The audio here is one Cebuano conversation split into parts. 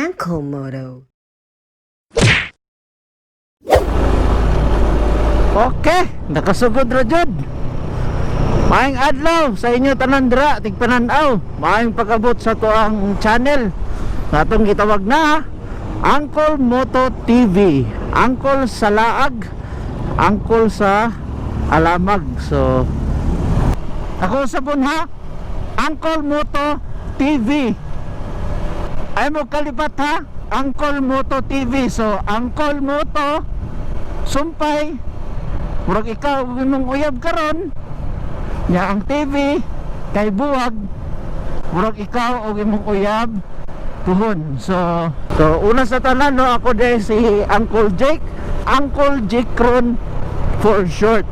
Uncle Moto. Okay, nakasugod ra jud. Maayong adlaw sa inyo tanan dira, tigpanan-aw. Maayong pag-abot sa tuang channel. Natong gitawag na Uncle Moto TV. Uncle sa laag, Uncle sa alamag. So ako sa ha, Uncle Moto TV. Ay mo kalipat ha, Uncle Moto TV. So Uncle Moto sumpay, murag ikaw ug imong uyab karon nya ang TV kay buwag, murag ikaw og imong uyab tuhon. So una sa tanan, no, ako de si Uncle Jake, Uncle Jake Ron for short,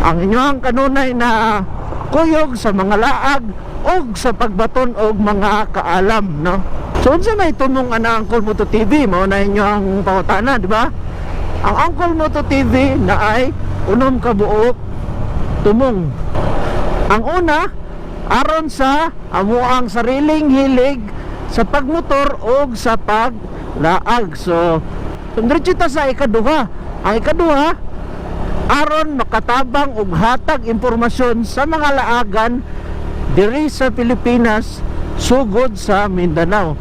ang inyong kanunay na kuyog sa mga laag og sa pagbaton og mga kaalam, no. So unsa may tumong ana Uncle Moto TV? Mao na inyong pangutana, di ba? Ang Uncle Moto TV na ay unom ka buok tumong. Ang una, aron sa amuang sariling hilig sa pagmotor o sa paglaag. So, diretso ta sa ikaduha. Ang ikaduha, aron makatabang og hatag impormasyon sa mga laagan diri sa Pilipinas sugod sa Mindanao.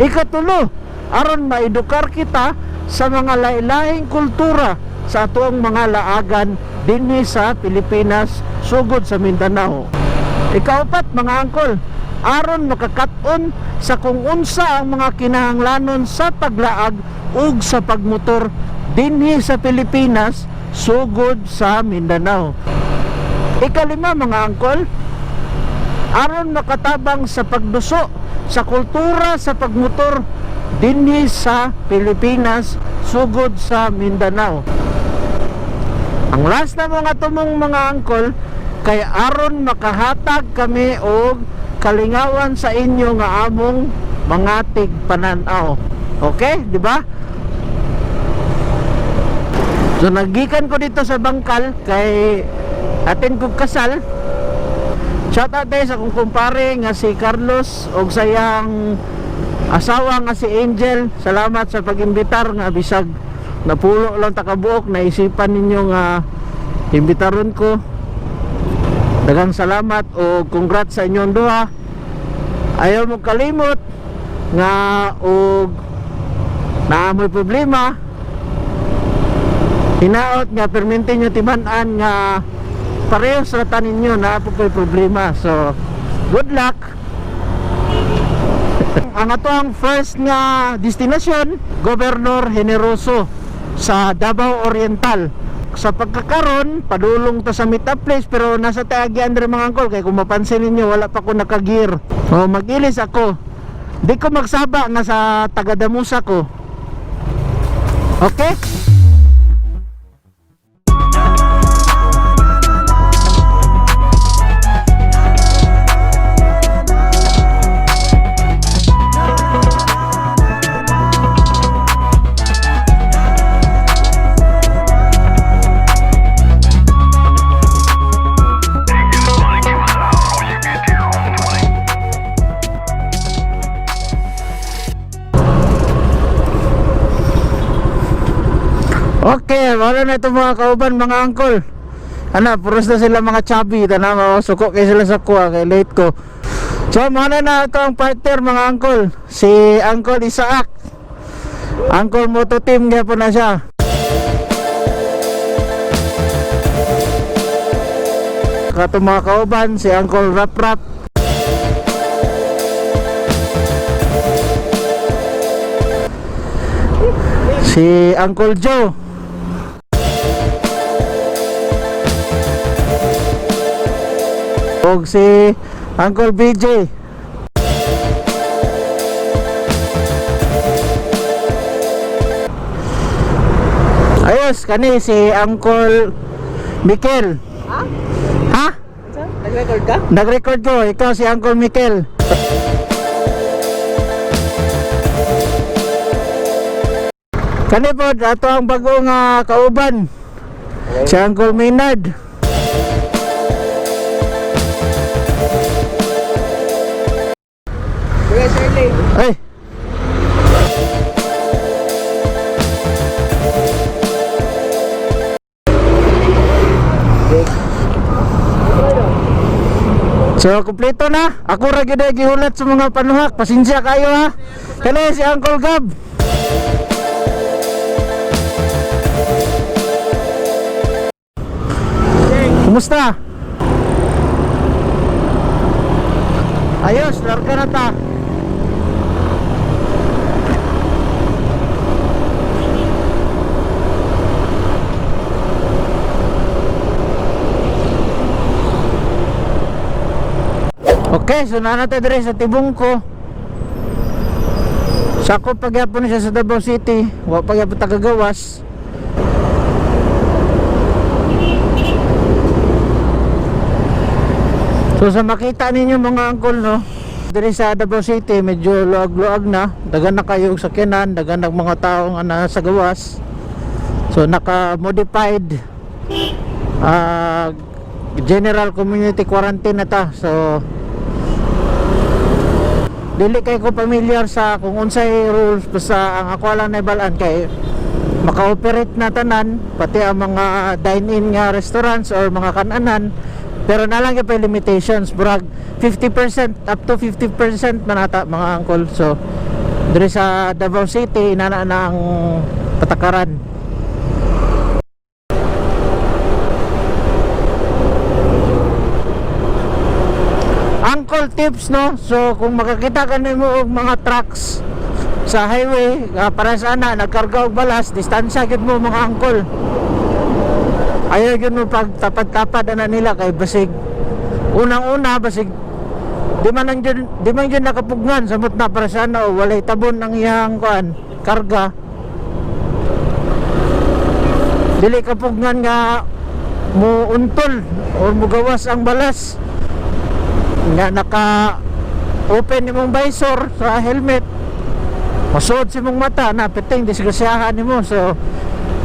Ikatulo, aron maedukar kita sa mga lain-laing kultura sa atoang mga laagan dinhi sa Pilipinas sugod sa Mindanao. Ikaapat, mga angkol, aron makakat-on sa kung unsa ang mga kinahanglanon sa paglaag ug sa pagmotor dinhi sa Pilipinas sugod sa Mindanao. Ikalima, mga angkol, aron makatabang sa pagduso sa kultura sa pagmotor dinhi sa Pilipinas sugod sa Mindanao. Ang last na mga tumong, mga angkol, kay aron makahatag kami og kalingawan sa inyo nga among mga tigpananaw. Okay, di ba? So nagikan ko dito sa Bangkal kay atin kong kasal. Shout out tayo sa akong kumpare nga si Carlos og sa iyang asawa nga si Angel. Salamat sa pag-imbitar nga bisag napulo lang ta kabuok, naisipan ninyo nga imbitaron ko. Daghang salamat o congrats sa inyong duha. Ayaw mo kalimot nga og naa mo'y problema, hinaot nga permente nyo timan-an nga pareho sa tanin ninyo na po ko'y problema. So good luck. Ang ato ang first nga destinasyon, Governor Generoso sa Davao Oriental. Sa pagkakaron, padulong ta sa meet up place, pero nasa taagian diri, mga angkol, kay kung mapansin ninyo, wala pa ko naka-gear. O mag-ilis ako, di ko magsaba nga sa taga-Damusa ko. Okay. Okay, wala na itong mga kauban, mga angkol. Ana, puros na sila mga chubby. Tanaw, suko kay sila sa kuha, kay late ko. So, mana na ito ang partner, mga angkol. Si Uncle Isaac. Uncle Moto Team nga po na siya. Kato mga kauban, si Uncle Rap Rap. Si Uncle Joe. Og si Uncle BJ. Ayos, kani si Uncle Mikel. Ha? Ha? Nag-record ka? Nag-record ko, ikaw si Uncle Mikel. Kani po, ato ang bagong kauban. Si Uncle Maynard. Kuya Shirley. Ay. So, kumpleto na. Ako ra gyud ay gihulat sa mga panuhak. Pasensya kayo ha. Kani si Uncle Gab. Kumusta? Ayos, larga na ta. Okay, so naa na tayo diri sa Tibungko. Sakop pagyapon siya sa Davao City, wa pagyapon tagagawas. So sa makita ninyo mga angkol, no, diri sa Davao City medyo luag-luag na, dagan na kayo og sakyanan, dagan na mga tao nga nasa gawas. So naka modified general community quarantine na ta. So dili kay ko familiar sa kung unsay rules, basta ang ako lang naibal-an kay maka-operate na tanan, pati ang mga dine-in nga restaurants or mga kananan, pero na lang pa limitations, burag 50%, up to 50% man ata mga angkol. So diri sa Davao City inana na ang patakaran. Uncle tips, no, so kung makakita ka nimo og mga trucks sa highway, para sa ana nagkarga og balas, distansya gyud mo mga uncle. Ayaw gyud mo pagtapad-tapad ana nila kay basig unang-una basig di man jud nakapugnan samot na para sa ana o walay tabon ang iyang kuan karga, dili kapugnan nga mo untol or mugawas ang balas nga naka open imong visor sa helmet, masuod sa imong mata na piting disgrasyahan nimo. So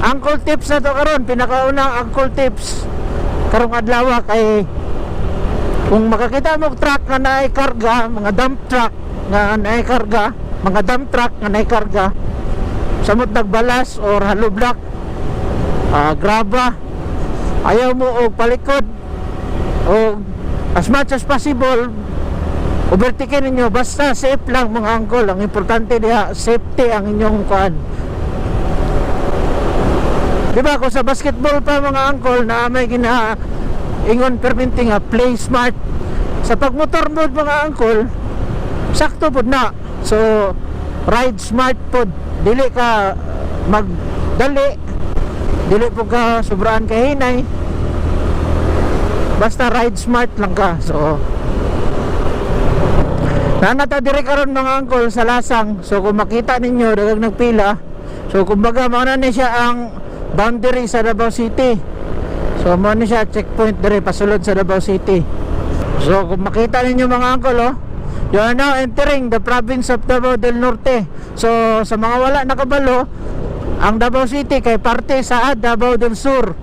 uncle tips na to karon, pinakaunang uncle tips karong adlaw kay kung makakita mo og truck nga naay karga, mga dump truck nga naay karga, mga dump truck nga naay karga samot nagbalas or hollow block, graba, ayaw mo og palikod o as much as possible overtake ninyo, basta safe lang mga angkol. Ang importante diha safety ang inyong kuan, di ba? Kung sa basketball pa mga angkol na may gina ingon perminti nga play smart, sa pagmotor mode mga angkol sakto pod na. So ride smart pod, dili ka magdali, dili po ka sobraan kahinay, basta ride smart lang ka. So nanata diri karon mga angkol sa Lasang. So kung makita ninyo daghang nagpila. So kumbaga mao na ni siya ang boundary sa Davao City. So mao ni siya checkpoint diri pasulod sa Davao City. So kung makita ninyo mga angkol, oh, you are now entering the province of Davao del Norte. So sa mga wala nakabalo, ang Davao City kay parte sa Davao del Sur.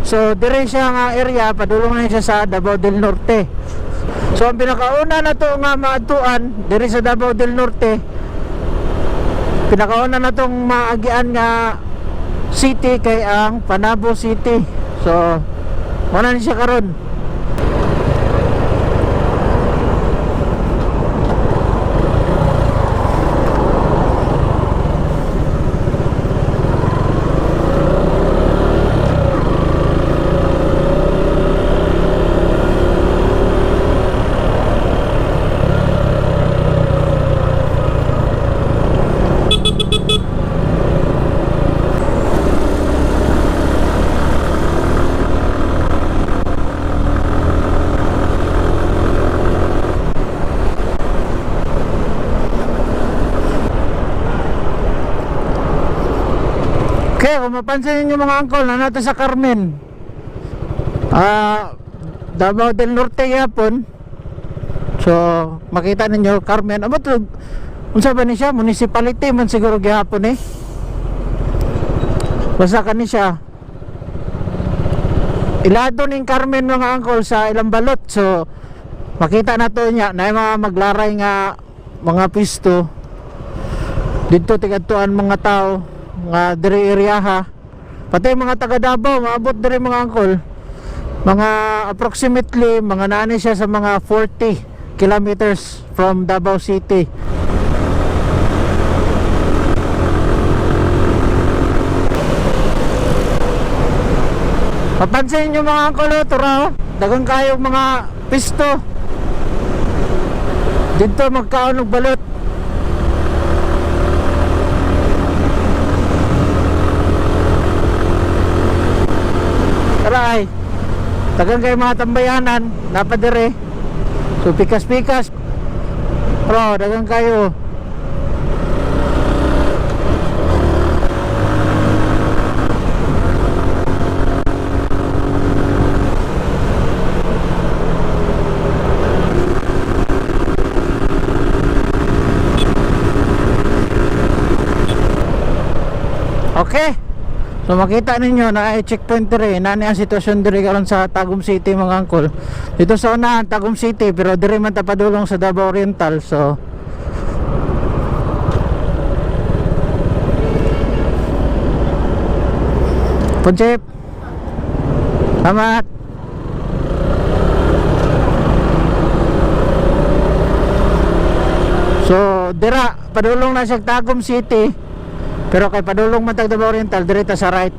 So dire siya nga area, padulong na siya sa Davao del Norte. So ang pinakauna na to nga maadtuan diri sa Davao del Norte, pinakauna na tong maagian nga city kay ang Panabo City. So wala ni siya karon. Okay, kung mapansin niyo mga angkol, na nato sa Carmen. Davao del Norte yapon. So, makita ninyo Carmen. Amo to, unsa ba ni siya? Municipality man siguro gihapon eh. Basta kani siya. Ilado ning Carmen mga angkol sa ilang balot. So, makita na to niya na mga maglaray nga mga pisto dito, tigadtuan mga tao nga diri area, pati mga taga Davao maabot diri, mga angkol. Mga approximately mga naani siya sa mga 40 kilometers from Davao City. Papansin nyo, mga angkol, oh, tura oh. Dagang kayo mga pisto dito magkaon og balot. Tara ay. Dagang kayo mga tambayanan, napadere. So pikas-pikas. Pero dagang kayo. Okay. So makita ninyo na ay checkpoint dire, nani ang sitwasyon dire karon sa Tagum City, mga angkol. Dito sa unahan Tagum City, pero dire man ta padulong sa Davao Oriental. So Ponchip. Salamat. So dira padulong na siya Tagum City. Pero kay padulong man tag Davao Oriental, direta sa right.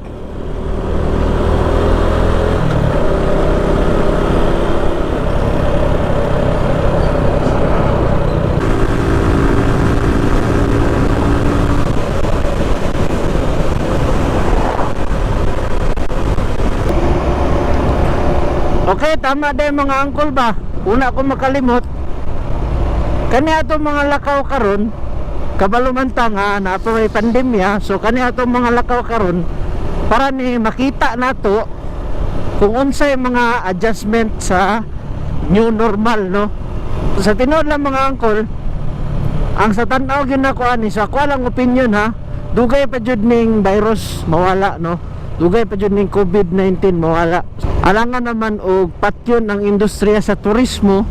Okay, tama din, mga angkol ba? Una ko makalimot. Kani atong mga lakaw karon, kabalo man ta nga naa pa may pandemya, so kani atong mga lakaw karon para ni makita nato kung unsay mga adjustment sa new normal, no. Sa tinuod lang, mga angkol, ang sa tan-aw gyud nako ani, sa ako lang opinion ha, dugay pa jud ning virus mawala, no. Dugay pa jud ning COVID-19 mawala. Alangan naman og patyon ang industriya sa turismo,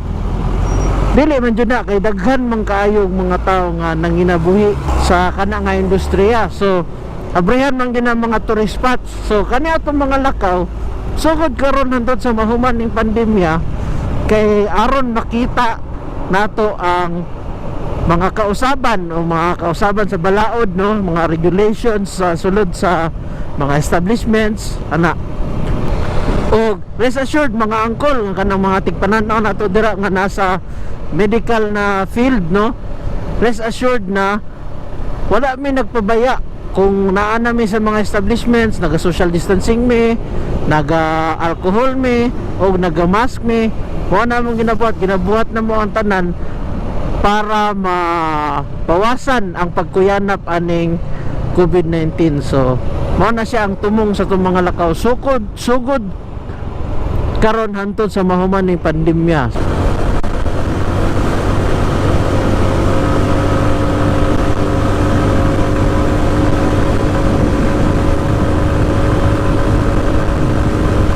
dili man jud na kay daghan man kaayog mga tao nga nanginabuhi sa kana nga industriya. So abrihan man gina mga tourist spots. So kani atong mga lakaw sugod karon hantod sa mahuman ning pandemya kay aron makita nato ang mga kausaban o mga kausaban sa balaod, no, mga regulations sa sulod sa mga establishments ana. O rest assured, mga angkol, nga kanang mga tigpanan-aw nato dira nga nasa medical na field, no, rest assured na wala mi nagpabaya. Kung naa na mi sa mga establishments, naga social distancing mi, naga alcohol mi, o naga mask mi. Mao na among ginabuhat, ginabuhat na mo ang tanan para mabawasan ang pagkuyanap aning COVID-19. So mao na siya ang tumong sa itong mga lakaw sugod sugod karon hantod sa mahuman ning pandemya.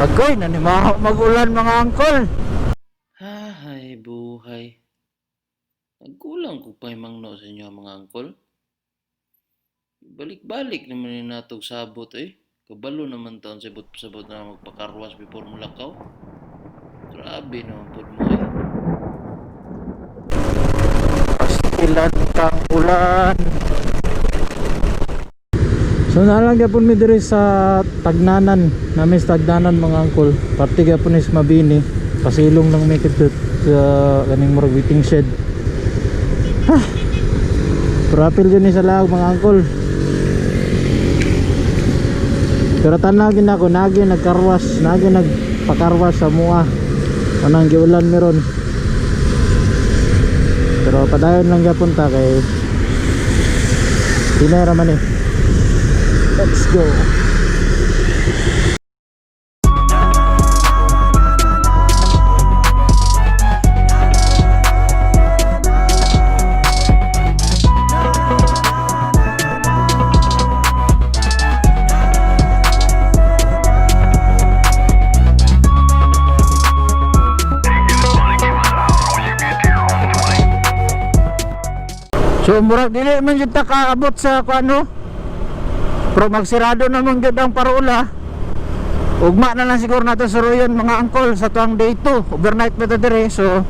Agoy, nanimaho magulan, mga angkol. Hay, buhay. Nagkulang ko pa mangno sa inyo, mga angkol. Balik-balik naman ni natog sabot eh. Kabalo naman taon sabot-sabot na magpakarwas before mulakaw. Grabe naman pod mo eh. Pastilan kang ulan. So nalang gyapon mi diri sa Tagnanan. Nami sa Tagnanan, mga angkol. Parte gyapon is Mabini. Pasilong lang mi kidto sa kaning murag waiting shed. Ha. Pero jud ni sa laag, mga angkol. Pero tanaw gid nako, nagi nagkarwas, nagi nagpakarwas sa mua. Anang giulan meron. Pero padayon lang gyapon ta kay dinera man eh. Let's go. So murag dili man jud ta kaabot sa kuano. Pero magsirado naman jud ang parola. Ugma na lang siguro nato suruyon mga angkol sa tuang day 2. Overnight pa ta dire, so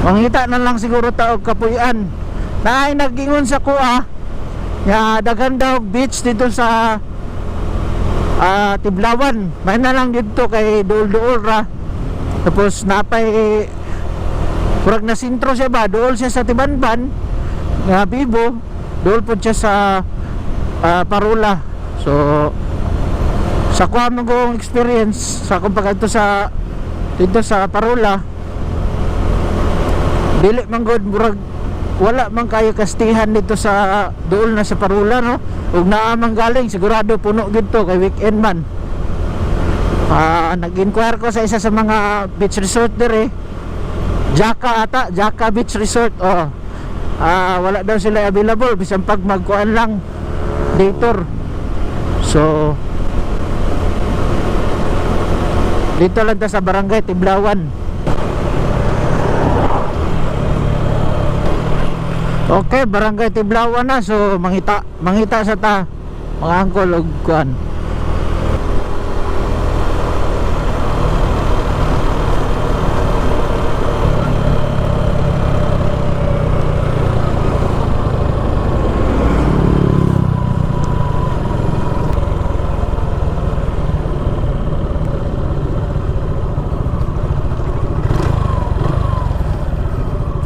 mangita na lang siguro ta og kapuy-an. Naay nag-ingon sa kuha nga daghan daw og beach dito sa Tiblawan. May na lang dito kay duol-duol ra. Tapos napay murag na sintro siya ba, duol siya sa Tibanban nga Bibo, duol po siya sa Parula. So sa kuha mo kong experience sa akong pagkadto sa dito sa Parula, dili man gud, murag wala man kayo kastihan dito sa duol na sa Parula, no? Ug naa man galing sigurado puno gid to kay weekend man. Nag-inquire ko sa isa sa mga beach resort dire, Jaka ata, Jaka Beach Resort. Oh. Wala daw sila available bisan pag magkuan lang day tour. So dito lang ta sa Barangay Tiblawan. Okay, Barangay Tiblawan na. So mangita, mangita sa ta mga angkol og kuan.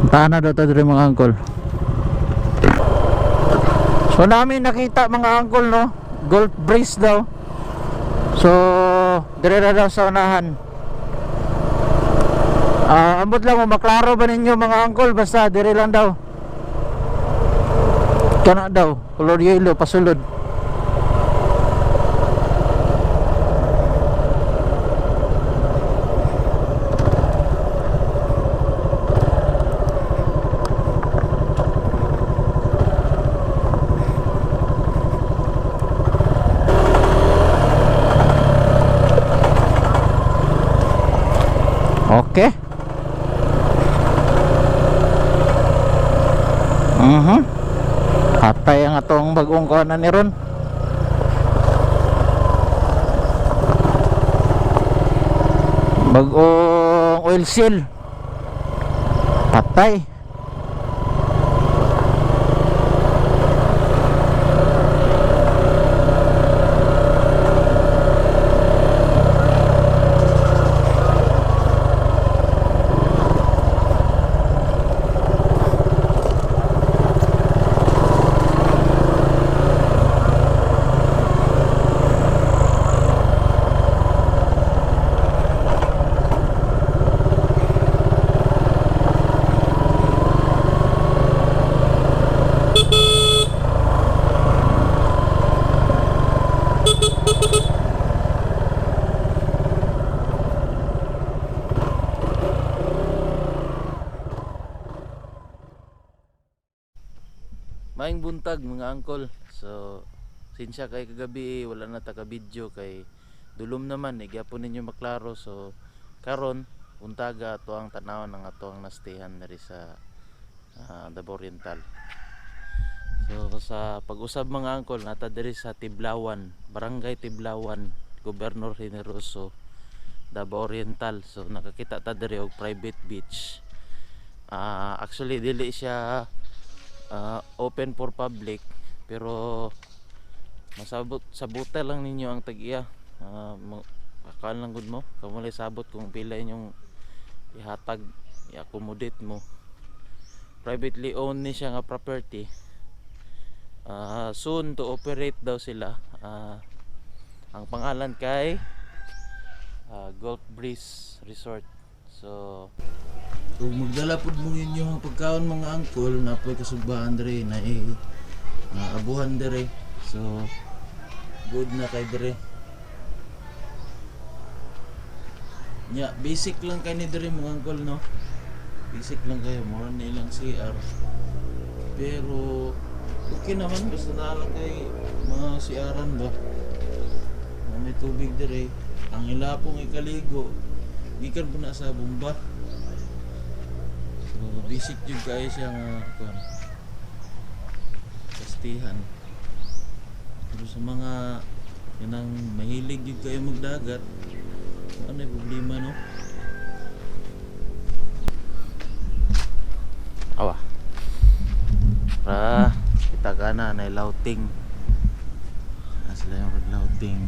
Tana daw ta diri mga angkol. So namin nakita mga angkol, no, Golf Breeze daw. So dire na daw sa unahan. Ambot lang mo maklaro ba ninyo mga angkol, basta dire lang daw. Kana daw, color yellow pasulod. Okay. Mhm. Hatay ang atong bagong kuanan ni ron. Bagong oil seal. Patay. Maayong buntag mga angkol. So sinsya kay kagabi wala na ta ka video kay dulom naman eh, gyapon ninyo maklaro. So karon buntaga ato ang tanawon ang ato ang nastihan diri sa Davao Oriental. So sa pag-usab mga angkol, nata diri sa Tiblawan, Barangay Tiblawan, Gobernador Generoso, Davao Oriental. So nakakita ta diri og private beach. Actually dili siya open for public, pero masabot sabuta lang ninyo ang tag-iya. Akaan lang gud mo, kamo lay sabot kung pila inyong ihatag, i-accommodate mo. Privately owned ni siya nga property. Soon to operate daw sila. Ang pangalan kay Golf Breeze Resort. So kung magdala pud mo ninyo ang pagkaon mga angkol, napoy kasugbaan dere na abuhan dere. So good na kay dere. Nya, basic lang kay ni dere mga angkol, no. Basic lang kayo, mura na ilang CR. Pero okay naman basta na lang kay mga CR-an ba. Na may tubig dere. Ang ila pong ikaligo gikan po na sa bomba. So basic jud kayo siya nga kuan. Kastihan. Pero sa mga kanang mahilig gyud kayo magdagat, ano yung problema, no? Awa. Ra, kita ka na, nailauting. Ah, sila yung naglauting.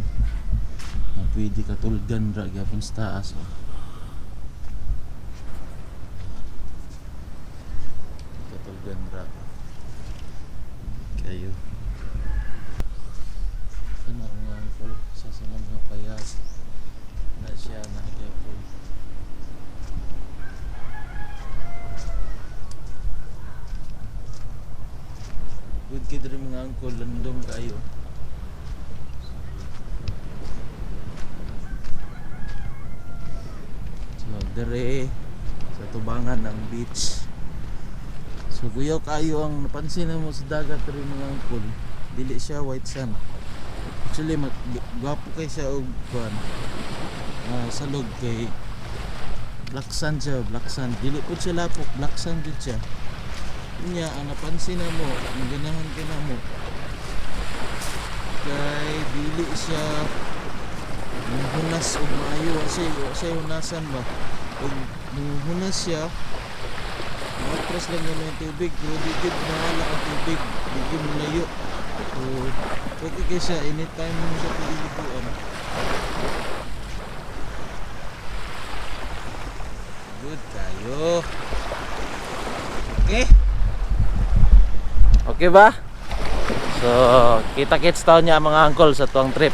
Na pwede ka tulgan ra gyapon sa taas. Oh. Katulgan ra. Kayo. Kana mga uncle sa sila mga payag na siya na gyapon. Good kid rin mga uncle, landong kayo. So, dire sa tubangan ng beach. So, guyaw kayo ang napansin mo sa dagat rin mga uncle. Dili siya white sand. Actually, gwapo kay siya og kuan. Salog kay black sand siya, black sand. Dili po siya lapok, black sand jud siya. Unya, ang napansin na mo, ang ganahan ka na mo, kay dili siya muhunas og maayo, wa siya hunasan ba. Ug muhunas siya, maatras lang naman yung tubig, pero di gid mawala ang tubig, di gid mulayo. So, okay kay siya, anytime mo siya pwede liguan. Good kayo. Okay? Okay ba? So, kita-kits taon niya mga uncle sa tuwang trip.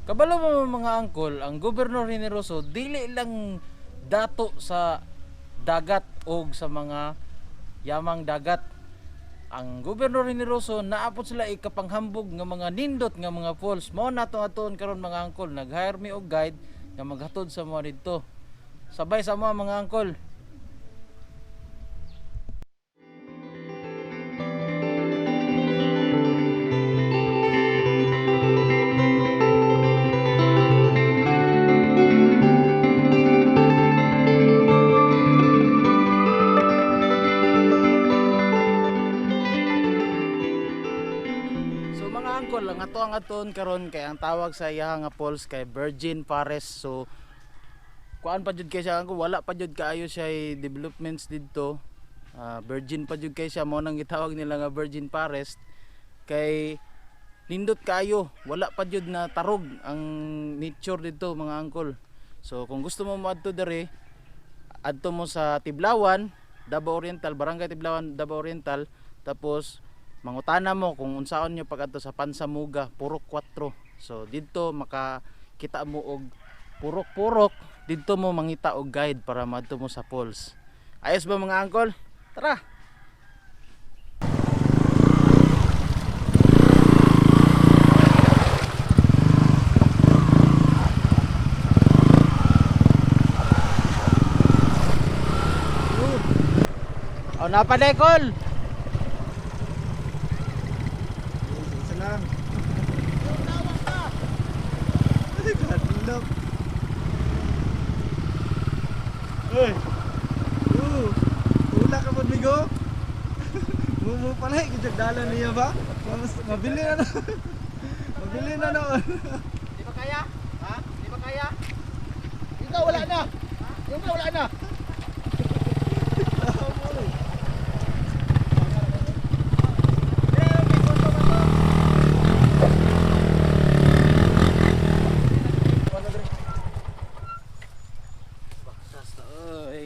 Kabalo mo mga angkol, ang Gobernador Generoso dili lang dato sa dagat o sa mga yamang dagat. Ang Gobernador Generoso naapot sila ikapanghambog nga mga nindot nga mga falls. Mao na atong atuon karon mga angkol, nag-hire mi og guide nga maghatod sa mga didto. Sabay sa mga angkol. So mga angkol, ang ato ang aton karon kay ang tawag sa iya nga falls kay Virgin Forest. So kuan pa jud kay siya angkol, wala pa jud kaayo siya developments didto. Virgin pa jud kay siya, mao nang gitawag nila nga Virgin Forest kay nindot kaayo, wala pa jud na tarog ang nature didto mga angkol. So kung gusto mo moadto diri, adto mo sa Tiblawan, Davao Oriental, Barangay Tiblawan, Davao Oriental, tapos mangutana mo kung unsaon nyo pag-adto sa Pansamuga, Purok 4. So didto makakita mo og purok-purok, didto mo mangita og guide para maadto mo sa falls. Ayos ba mga angkol? Tara. O napadekol. Isa lang. Kadlok. Uy. Ula ka po, migo. Mumu pala, gidagdalan niya ba? Mabili na na. Mabili na noon. Di ba kaya? Ha? Di ba kaya? Ikaw wala na. Yung ka wala na. Baksas na oy.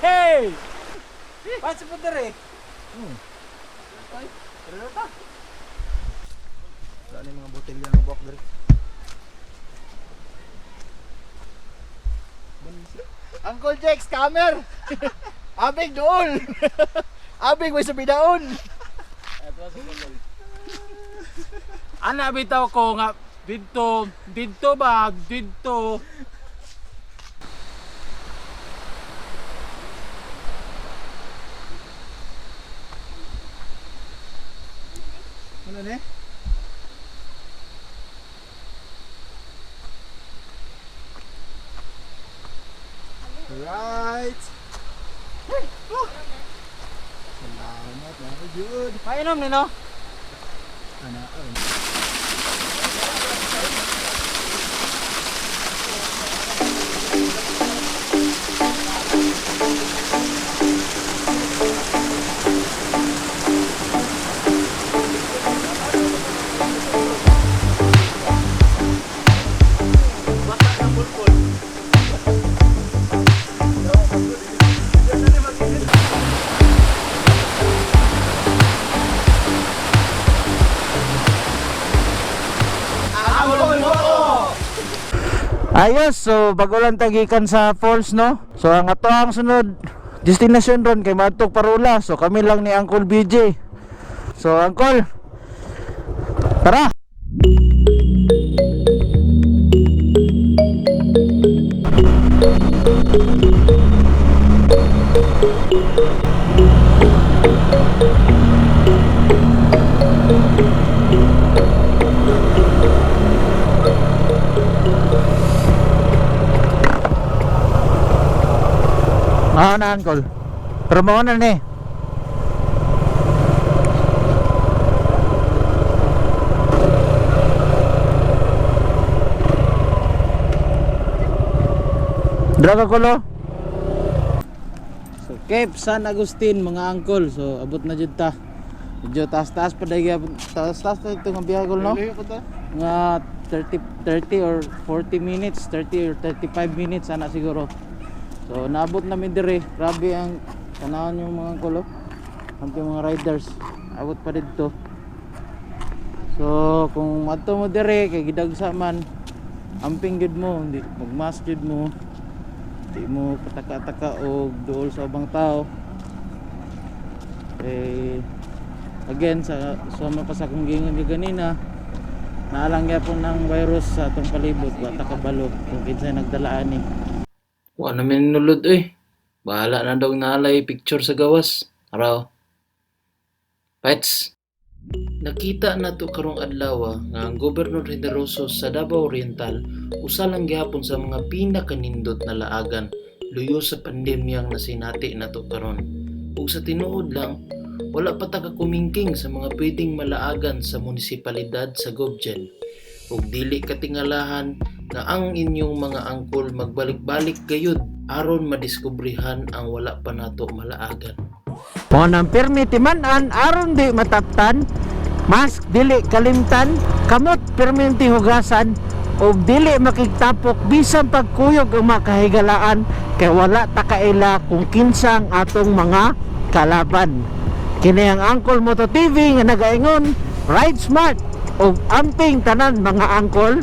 Hey! Pasa po dere. Ay, pero ta. Wala na yung mga botelya ng buwak dere. Uncle Jack, scammer. Abig dool. Abig way sa bidaon. Ana bitaw ko nga didto, didto ba, didto. Ano ne? Right. Oh. Salamat na jud. Painom ni no. Ana. Oh. Ayos, so bago lang tagikan sa falls, no? So ang ato ang sunod destination ron kay Matog Parula. So kami lang ni Uncle BJ. So Uncle, tara. Mao na Uncle. Pero mao na ni. Draga kulo. So Cape San Agustin mga angkol. So abot na jud ta. Medyo taas-taas pa dahil taas-taas pa ito nga biyahe no? Mga 30 30 or 40 minutes, 30 or 35 minutes ana siguro. So naabot namin dire. Grabe ang tanawon yung mga angkol oh. Ang mga riders. Abot pa didto. So kung adto mo dire kay gidagsa man amping gid mo, hindi magmask gid mo. Di mo pataka-taka og duol sa ubang tao. Eh again sa sama pa sa akong giingon ganina, naalang gyapon ng virus sa atong palibot, wa ta kabalo kung kinsay nagdala ani. Wa na minulod oy. Bahala na daw naalay picture sa gawas. Araw. Pets. Nakita na to karong adlaw nga ang Gobernador Generoso sa Davao Oriental usa lang gihapon sa mga pinakanindot na laagan luyo sa pandemyang nasinati nato karon. Ug sa tinuod lang, wala pa ta kakumingking sa mga pwedeng malaagan sa munisipalidad sa Gobjen. Ug dili katingalahan nga ang inyong mga angkol magbalik-balik gayud aron madiskubrihan ang wala pa nato malaagan. Mao nang pirmi timan-an aron di mataptan, mask dili kalimtan, kamot pirmi hugasan ug dili makigtapok bisan pagkuyog ang makahigalaan kay wala ta kaila kung kinsa ang atong mga kalaban. Kini ang Uncle Moto TV nga nagaingon, ride smart ug amping tanan mga angkol.